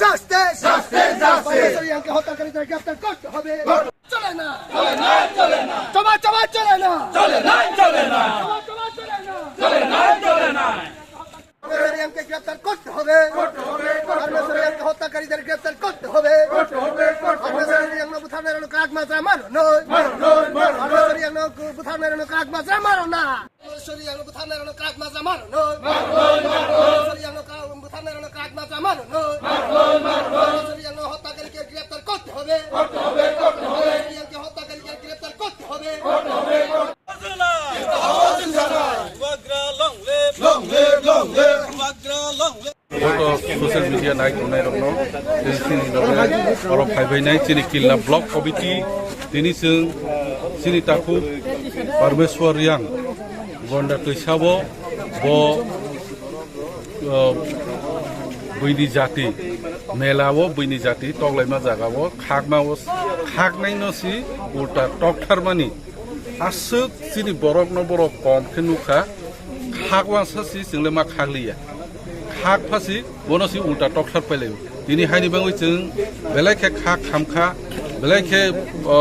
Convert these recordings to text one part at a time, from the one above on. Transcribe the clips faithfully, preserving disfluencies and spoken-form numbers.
Justice! Justice! Justice! বাংলাদেশের ইয়াংকে হত্যাকারীদের গ্রেফতার করতে হবে। চলে না! চলে না! চলে না! চলে না! চলে না! চলে না! চলে না! চলে না! চলে না! চলে না! চলে না! বাংলাদেশের ইয়াংকে গ্রেফতার করতে হবে। করতে হবে, করতে হবে। বাংলাদেশের ইয়াংকে হত্যাকারীদের গ্রেফতার করতে হবে। করতে হবে, করতে হবে। বাংলাদেশের ইয়াংকে বুথার নারায়ণ কাক মাজা মানো নয়। মানো নয়, মানো নয়। বাংলাদেশের ইয়াংকে বুথার নারায়ণ কাক মাজা মানো না। Sorry, ang buthan na rano krak maza maro no. Sorry, ang buthan na rano krak maza maro no. Sorry, ang হত্যাকারীকে গ্রেফতার করতে হবে। করতে হবে, করতে হবে। Sorry, ang হত্যাকারীকে গ্রেফতার করতে হবে। করতে হবে, করতে হবে। Wagra long live. Long live, long live. Wagra long live. Joto social media nai tongnai rokno, tei chini loge oro phaibainai chini Killa Block Committee, tini chwng chini takhuk Parmeshwar Riang, Gonda Twisabo, bo, uh, buini jati, mela o buini jati toklaima jaga o khakma o khaknai no si ulta toktharmani aswk chini borok no borok kom khe nukha, khak wansa si chwng le ma khakliya. Khak phasi bono si ulta tokthar pailai. Tini haini bangwi chwng belai khe khak khamkha, belai khe, o,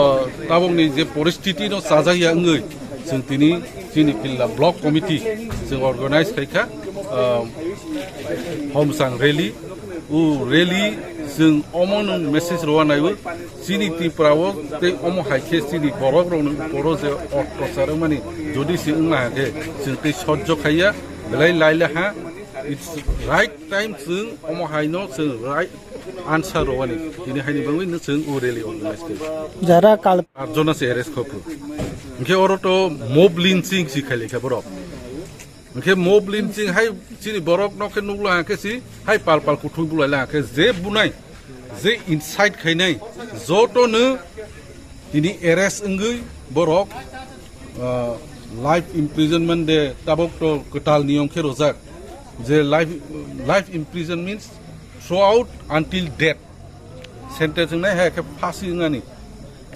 tabukni je poristiti no chajakya wngwi chwng tini chini Killa Block Committee chwng organize khaikha, o, Homsang Rally. O rally chwng omo nwng message rw naiwi chini Tripura o tei omo hai khe chini borok rokni uporo je অত্যাচার wngmani jodi se wngna khe chwng tei sojjo khaiya belai laila ha. It's right time chwng omo haino chwng right answer rwani. Tini haini bangwi no chwng o rally organize khe. Jara kal- Arjona se arrest khopru. Hwnkhe oro to mob lynching si khailai kha borok. Hwnkhe mob lynching hai chini borok no khe nukla khe si hai pal pal kuthuk bulai la khe je bunai je incite khainai joto no tini arrest wngwi borok, ah, life imprisonment de tabok to kwtal niyom khe rojak je life, life imprisonment means throughout until death sentence wngnai hai khe phasi wngnani.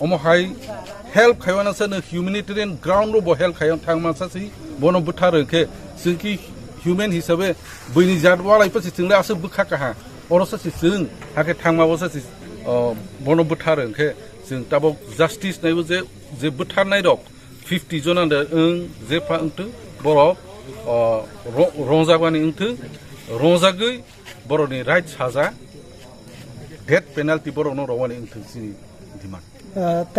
Omo hai help khaiwana sa no humanitarian ground ro bo help khaiya thangma sa si bono bwthar hwnkhe chwng ki human hisabe buini jat walai pasi chwng le aswk bwkha kaha oro sa si chwng hakhe thangma bo sa si, o, bono bwthar hwnkhe chwng tabok justice naibo je, je bwtharnai rok fifty jona de wng je pha wngtwng borok, o, ro-, rongjakmani wngtwng, rongjagwi borokni right saja, death penalty borokno rwani wngthwng chini demand. Ah, tak-